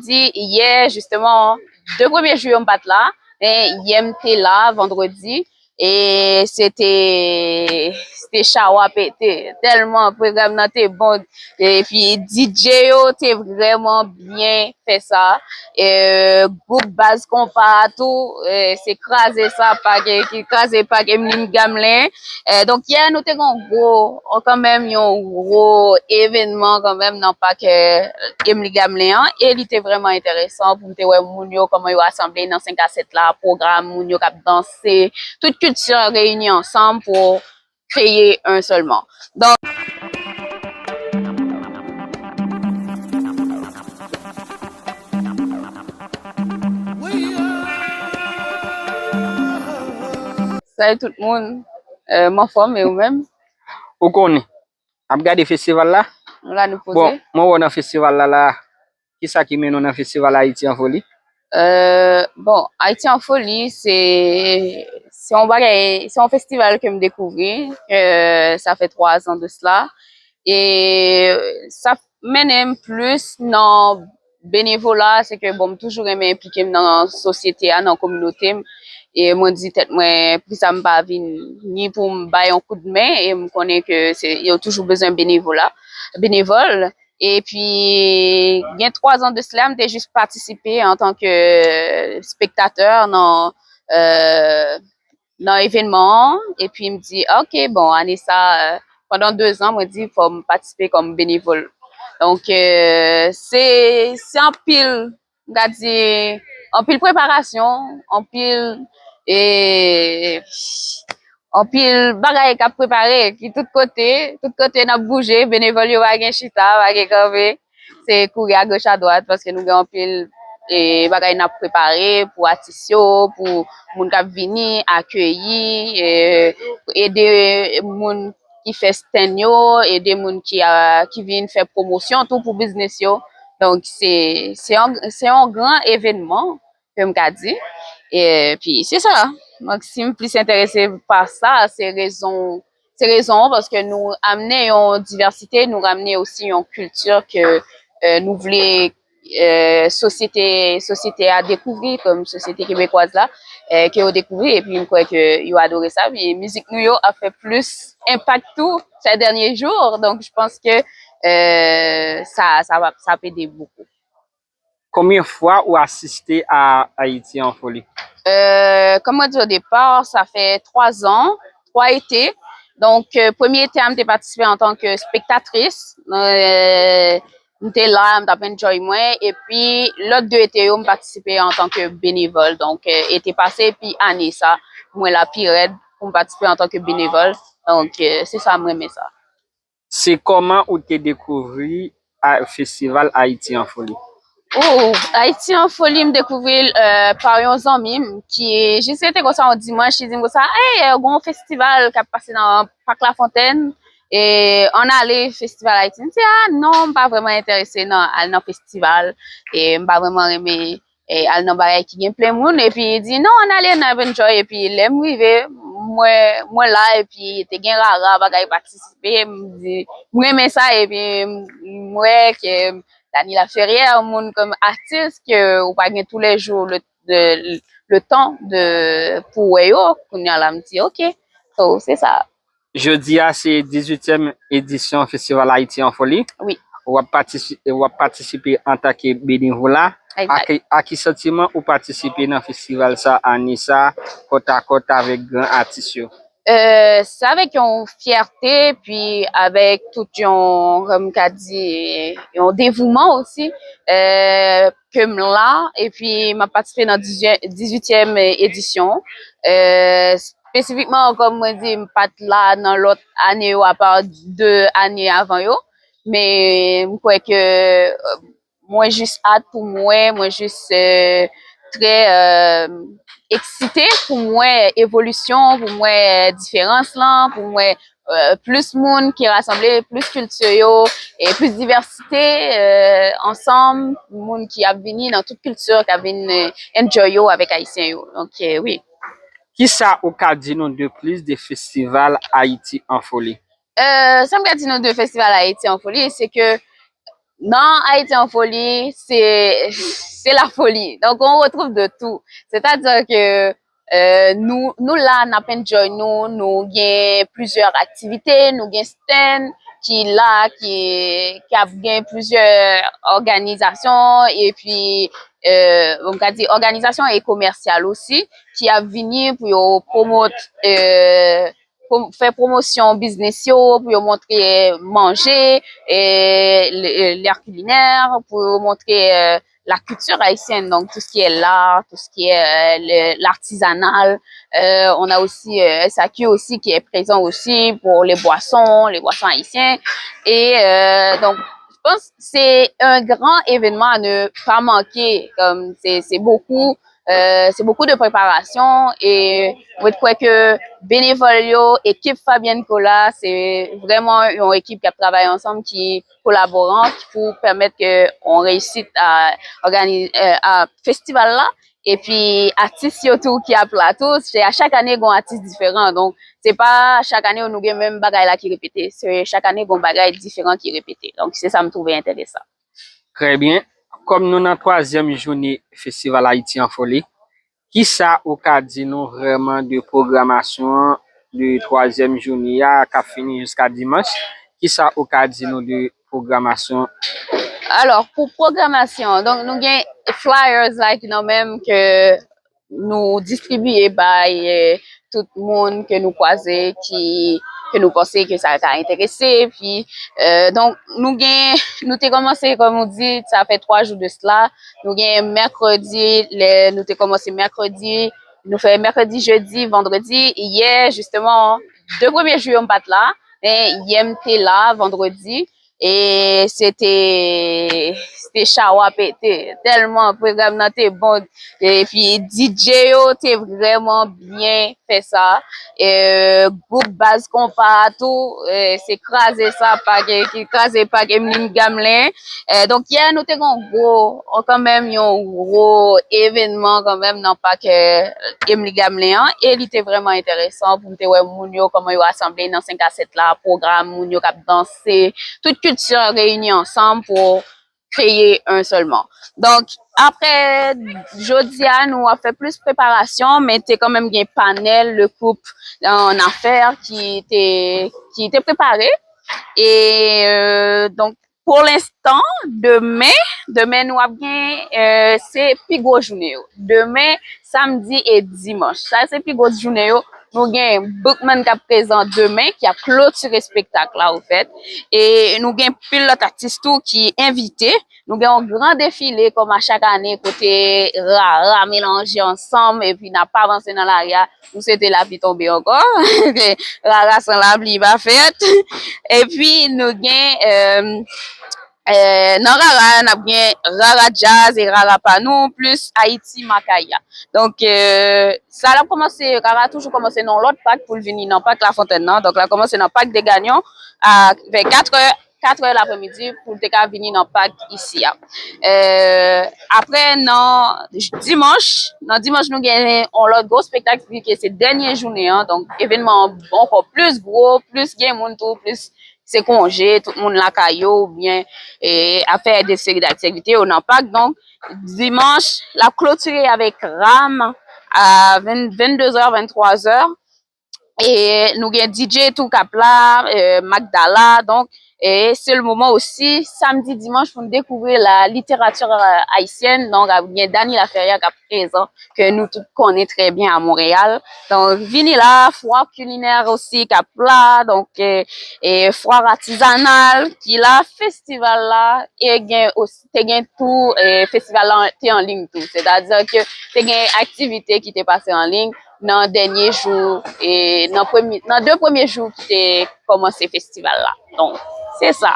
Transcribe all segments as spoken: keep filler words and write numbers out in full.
Di yè, jisteman, de premye jou yo m pa t la, men yè m te la, vandredi, e se te, se te chawa pete. Tèlman pwogram nan te bon, epi D J yo te vrèman byen fè sa. E, gwoup baz konpa a tou, e, se kraze sa, pak, ki kraze pak Eminem Gamelin. E, donk, yè, nou te gen yon gwo, kanmenm, yon gwo evènman kanmenm nan pak, e, Emily Gamelin an, e li te vrèman enteresan pou m te wè moun yo, kòman yo asanble nan senk a sèt la, pwogram, moun yo k ap danse, tout kilti an reyini ansanm pou kreye yon sèlman. Donk, Salut tout moun. Euh, m anfòm, e ou menm? Ou konnen. Ap gade festival la? Nou la, nou poze. Bon, mwen wè w nan festival la, la. Kisa ki mennen w nan festival Ayiti an Foli? Euh, bon, Ayiti an Foli, se, se yon bagay, se yon festival ke m dekouvri, ke sa fè twa zan de sila. E sa mennen m plis nan benevola, se ke, bon, m toujou renmen enplike m nan sosyete a, nan kominote m. E mwen di tèt mwen, poukisa m pa vin ni pou m bay yon kout men, e m konnen ke se, yo toujou bezwen benevola, benevòl. Epi, gen twa zan de sila, m te jis patisipe antanke spektatè nan, euh, nan evènman an. Epi, m di, ok, bon, ane sa, euh, pandan de zan, mwen di, fò m patisipe kòm benevòl. Donk, euh, se, se anpil, m ka di, anpil preparasyon, anpil, e, anpil bagay k ap prepare, ki tout kote, tout kote n ap bouje, benevòl yo pa gen chita, pa gen kanpe. Se kouri agoch adwat, paske nou gen anpil, e, bagay n ap prepare pou atis yo, pou moun k ap vini, akeyi, e, ede moun ki fè stand yo, ede moun ki, a, ki vin fè pwomosyon tou pou biznis yo. Donk, se, se yon, se yon gran evènman, ke m ka di. Epi, se sa. Donk, si m plis enterese pa sa, se rezon, se rezon an, paske nou amene yon divèsite, nou ramene osi yon kilti ke, euh, nou vle, euh, sosyete, sosyete a dekouvri, kòm sosyete kebekwaz la, euh, ke yo dekouvri, epi m kwè ke yo adore sa. Epi mizik nou yo ap fè plis enpak tou ces derniers jours. Donc, je pense que, euh, ça, ça va, ça peut aider beaucoup. Konbyen fwa ou asiste a Ayiti an Foli? Euh, kòm mwen di o depa, sa fè twa zan, twa ete. Donk, euh, premye ete a, m te patisipe antanke spektatris. Euh, m te la, m t ap enjoy mwen. Epi, lòt de ete yo, m patisipe antanke benevòl. Donk, euh, ete pase, epi ane sa, mwen la pi rèd pou m patisipe antanke benevòl. Donk, euh, se sa, m renmen sa. Se kòman ou te dekouvri a, festival Ayiti an Foli? Ou, Ayiti an Foli, m dekouvri l, euh, pa yon zanmi m ki jis rete konsa yon dimanch, li di m konsa, "Hey, euh, gen yon festival k ap pase nan Pak Lafontèn, e ann ale festival Ayiti." M di, "Ah, non, m pa vrèman enterese nan al nan festival, e m pa vrèman renmen e al nan bagay ki gen plen moun, epi li di, "Non, ann ale, n ap enjoy." Epi lè m rive, mwen, mwen la, epi te gen rara, bagay patisipe, m di, m renmen sa, epi m wè ke Dany Laferrière, moun kòm atis, ke ou pa gen tou lè jou le, le, le tan de, pou wè yo, kounye a la, m di, "Ok." So, se sa. Jodi a, se dizuityèm edisyon Festival Ayiti an Foli. Wi. W ap patisi-, w ap patisipe antanke benevola. Egzak. A ki, a ki santiman ou patisipe nan festival sa, ane sa, kòtakòt avèk gran atis yo? Euh, se avèk yon fyète, pi avèk tout yon, kòm m ka di, yon devouman osi, euh, ke m la, epi m ap patisipe nan dizuityèm edisyon. Euh, espesifikman, kòm mwen di, m pa t la nan lòt ane yo, apa de ane avan yo. Men m kwè ke, euh, mwen jis at pou m wè, mwen jis, euh, trè, euh, eksite pou m wè evolisyon, pou m wè diferans lan, pou m wè, euh, plis moun ki rasanble, plis kilti yo, e plis divèsite, euh, ansanm, moun ki ap vini nan tout kilti, k ap vin, euh, enjoy yo avèk Ayisyen yo. Donk, euh, wi. Kisa ou ka di nou de plis de festival Ayiti an Foli? Euh, sa m ka di nou de festival Ayiti an Foli, se ke Nan Haïti en Folie, c'est c'est la folie. Donc, on retrouve de tout. C'est-à-dire que euh, nou, nou la, n ap enjoy nou, nou gen plizyè aktivite, nou gen stand ki la, ki, ki ap gen plizyè òganizasyon, epi, euh, m ka di òganizasyon e komèsyal osi, ki ap vini pou yo pwomot, euh, pwom- fè pwomosyon biznis yo, pou yo montre manje, e, le- l'art culinaire, pou yo montre euh, la culture haïtienne, donc tout ce qui est l'art, tout ce qui est euh, le- l'artisanal. Euh, on a aussi euh, S A Q aussi qui est présent aussi pour les boissons, les boissons haïtiennes. Et euh, donc, je pense que c'est un grand événement à ne pas manquer. Comme c'est c'est beaucoup euh, c'est beaucoup de préparation et mwen kwè ke benevòl yo, ekip Fabienne Cola, se vrèman yon ekip ki ap travay ansanm, ki kolaboran pou pèmèt ke on reyisi a ògani- euh, a festival la. Epi atis yo tou ki ap la tou, se a chak ane gon atis diferan. Donk, se pa chak ane nou gen menm bagay la ki repete. Se chak ane gon bagay diferan ki repete. Donk, se sa m twouve enteresan. Trè byen. Kòm nou nan twazyèm jounen Festival Haïti en Folie, kisa ou ka di nou vrèman de pwogramasyon an de twazyèm jounen an k ap fini jiska dimanch? Kisa ou ka di nou de pwogramasyon an? Alò, pou pwogramasyon, donk nou gen flyers la ki nan men m ke nou distribiye bay euh, tout moun ke nou kwaze ki ke nou panse ke sa ka enterese. Epi, euh, donk, nou gen, nou te kòmanse, kòm ou di, sa fè twa jou de sla. Nou gen mèkredi, lè nou te kòmanse mèkredi, nou fè mèkredi, jedi, vandredi. Yè, jisteman, de premye jou yo m pa t la, men yè m te la, vandredi. E se te, se te chawa pete. Tèlman pwogram nan te bon. Epi D J yo te vrèman byen fè sa. E, gwoup baz konpa a tou, e, se kraze sa pak, e, ki kraze pak Emeline Gamelin. E, donk, yè, nou te gen yon gwo, kanmenm, yon gwo evènman kanmenm nan pak e, Emeline Gamelin an. E li te vrèman enteresan pou m te wè moun yo, kòman yo asanble nan senk a sèt la, pwogram, moun yo k ap danse, tout kilti an reyini ansanm pou kreye yon sèlman. Donk, apre, jodi a, nou ap fè plis preparasyon, men te kanmenm gen panèl, le groupe en affaires ki te, ki te prepare. E, euh, donk, pou lenstan, demen, demen nou ap gen, euh, se pi gwo jounen yo. Demen, samdi e dimanch. Sa se pi gwo jounen yo. Nou gen Boukman k ap prezan demen, ki ap klotire espektak la, ofèt. E nou gen pil lòt atis tou ki envite. Nou gen yon gran defile, kòm a chak ane, kote rara melanje ansanm, epi n ap avanse nan lari a. Nou swete lapli tonbe ankò. Rara san lapli pa fèt. Epi nou gen, euh, euh, nan rara a, n ap gen rara djaz e rara pa nou, plis Ayiti Makaya. Donk, euh, sa l ap kòmanse, rara toujou kòmanse nan yon lòt pak pou l vini nan pak Lafontaine nan. Donk, l ap kòmanse nan pak Degagnon a, vè katrè, katrè lapremidi pou l te ka vini nan pak isi a. Euh, apre, nan dimanch, nan dimanch, nou gen yon lòt gwo espektak, vi ke se dènye jounen an, donk, evènman an ankò plis gwo, plis gen moun tou, plis se konje, tout moun lakay yo, oubyen e, ap fè de seri d aktivite yo nan pak. Donk, dimanch, l ap klotire avèk ram a venn, venn de zè, venn twa zè. E nou gen D J tou k ap la, e, Magdala. Donk, e se le moman osi, samdi, dimanch, pou n dekouvri la littérature euh, haïtienne. Donk, ap gen Dany Laferrière k ap prezan, ke nou tout konnen trè byen a Monreyal. Donk, vini la, fwa kilinè osi k ap la, donk, e, e fwa atizanal ki la, festival la, e gen osi, te gen tou, e festival la te an liy tou. Sètadi ke te gen aktivite ki te pase an liy nan dènye jou, e nan premye, nan de premye jou ki te kòmanse festival la. Donk, se sa.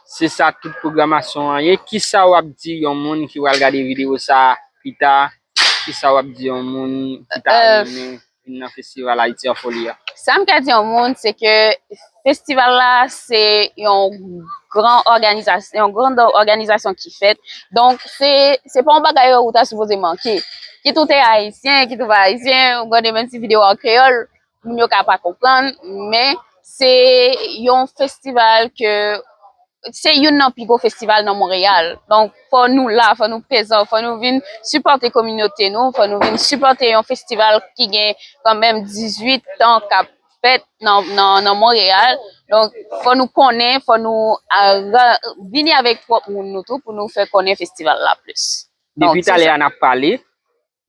Se sa tout pwogramasyon an ye. Kisa w ap di yon moun ki pral gade videyo sa a pita? Kisa w ap di yon moun ki ta renmen vin nan festival Ayiti an Foli a? Sa m ka di yon moun, se ke festival la, se yon gran òganizasyon, yon gran òganizasyon ki fèt. Donk, se, se pa yon bagay ou ta sipoze manke. Kit ou te ayisyen, kit ou pa ayisyen, ou gade menm ti videyo an kreyòl, moun yo ka pa konprann, men se yon festival ke se youn nan pi gwo festival nan Monreyal. Donk, fò nou la, fò nou prezan, fò nou vin sipòte kominote nou, fò nou vin sipòte yon festival ki gen kanmenm dizuit an k ap fèt nan, nan, nan Monreyal. Donk, fò nou konnen, fò nou a, ra- vini avèk pwòp moun nou tou pou nou fè konnen festival la plis. Donk, Depi se talè sa. a n ap pale,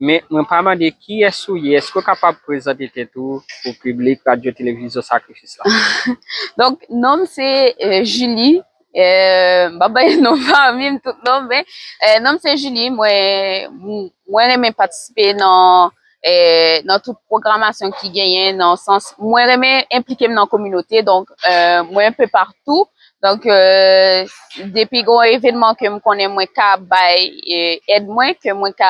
men mwen pa mande kiyès ou ye. Èske w kapab prezante tèt ou pou piblik Radyo Televizyon Sakrifis la? Donk, non m se euh, Julie. Euh, m pa bay non fanmi m, tout non, men euh, non m se Julie. Mwen, mwen renmen patisipe nan, euh, nan tout pwogramasyon ki genyen, nan sans, mwen renmen enplike m nan kominote, donk euh, mwen enpe patou. Donk, euh, depi gen yon evènman ke m konnen mwen ka bay euh, èd mwen, ke mwen ka,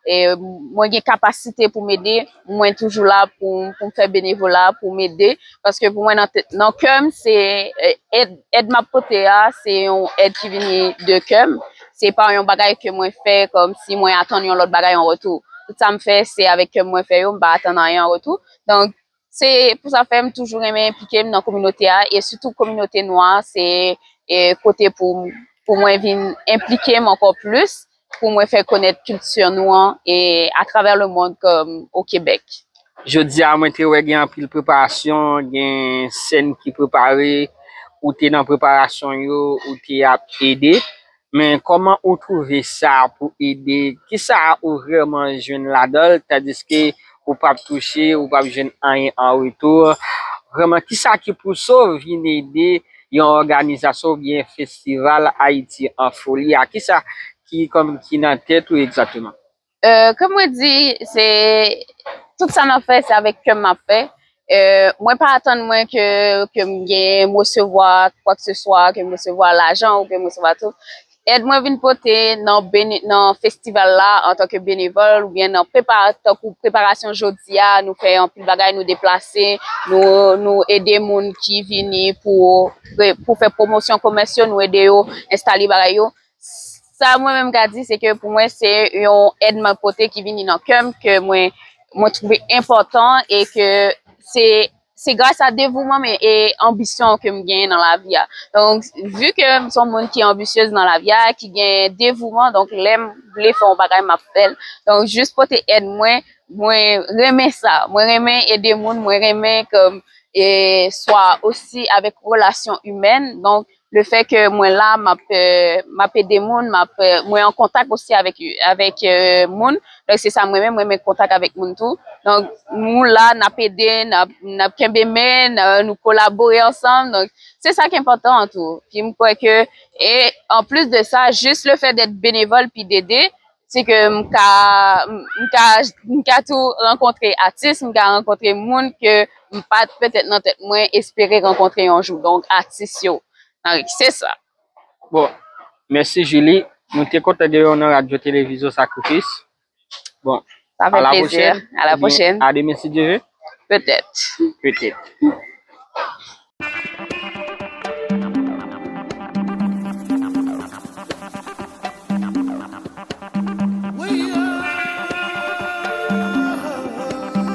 euh, mwen gen kapasite pou m ede, mwen toujou la pou, pou m fè benevola, pou m ede. Paske pou mwen, nan, tèt- nan kè m, se euh, èd, èd m ap pote a, se yon èd ki vini de kè m. Se pa yon bagay ke mwen fè kòm si mwen atann yon lòt bagay an retou. Tout sa m fè, se avèk kè m mwen fè yo, m pa atann anyen an retou. Donk, se pou sa fè m toujou renmen enplike m nan kominote a, e sitou kominote nwa, se e, kote pou, pou mwen vin enplike m ankò plis, pou mwen fè konèt kilti nou an e atravè le mond kòm o Kebèk. Jodi a, mwen te wè gen anpil preparasyon, gen sèn ki prepare, ou te nan preparasyon yo, ou te ap ede. Men kòman ou twouve sa pou ede? Kisa ou vrèman jwenn ladan l, tandiske ou p ap touche, ou p ap jwenn anyen an retou? Vrèman, kisa ki pouse w vin ede yon òganizasyon oubyen festival Ayiti an Foli a? Kisa ki kòm ki nan tèt ou egzakteman? Euh, kòm mwen di, se tout sa m ap fè, se avèk kè m m ap fè. Euh, mwen pa atann mwen ke, ke m gen, m resevwa kwa ke se swa, ke m resevwa lajan ou ke m resevwa tout. Èd mwen vin pote nan, bene, nan festival la antanke benevòl oubyen nan prepa, tankou preparasyon jodi a, nou fè anpil bagay, nou deplase, nou, nou ede moun ki vini pou, pou fè pwomosyon komès yo, nou ede yo enstale bagay yo. Sa mwen menm ka di, se ke pou mwen, se yon èd mwen pote ki vini nan kè m, ke mwen, mwen twouve enpòtan e ke se, se gras a devouman men, e anbisyon ke m genyen nan lavi a. Donk, vi ke m se yon moun ki anbisyez nan lavi a, ki gen devouman, donk lè m vle fè yon bagay, m ap fè l. Donk, jis pote èd mwen, mwen renmen sa. Mwen renmen ede moun, mwen renmen kòm, e swa osi avèk relasyon imèn. Donk, le fè ke mwen la, m ap, euh, m ap ede moun, m ap, euh, mwen an kontak osi avèk, avèk euh, moun. Donk, se sa mwen menm, mwen renmen kontak avèk moun tou. Donk, nou la, n ap ede, n ap, n ap kenbe men, n a- nou kolabore ansanm. Donk, se sa ki enpòtan an tou. Pi m kwè ke, e anplis de sa, jis le fè d'être bénévole pi d'aider, se ke m ka, m ka, m ka tou rankontre atis, m ka rankontre moun ke m pa t petèt nan tèt mwen espere rankontre yon jou. Donk, atis yo. Nan, se sa. Bon, mèsi Julie. Nou te kontan gen w nan Radyo Televizyon Sakrifis. Bon, Sa fè plezi. A la pwochèn. A la pwochèn. A demen si Dye ve. Petèt. Petèt.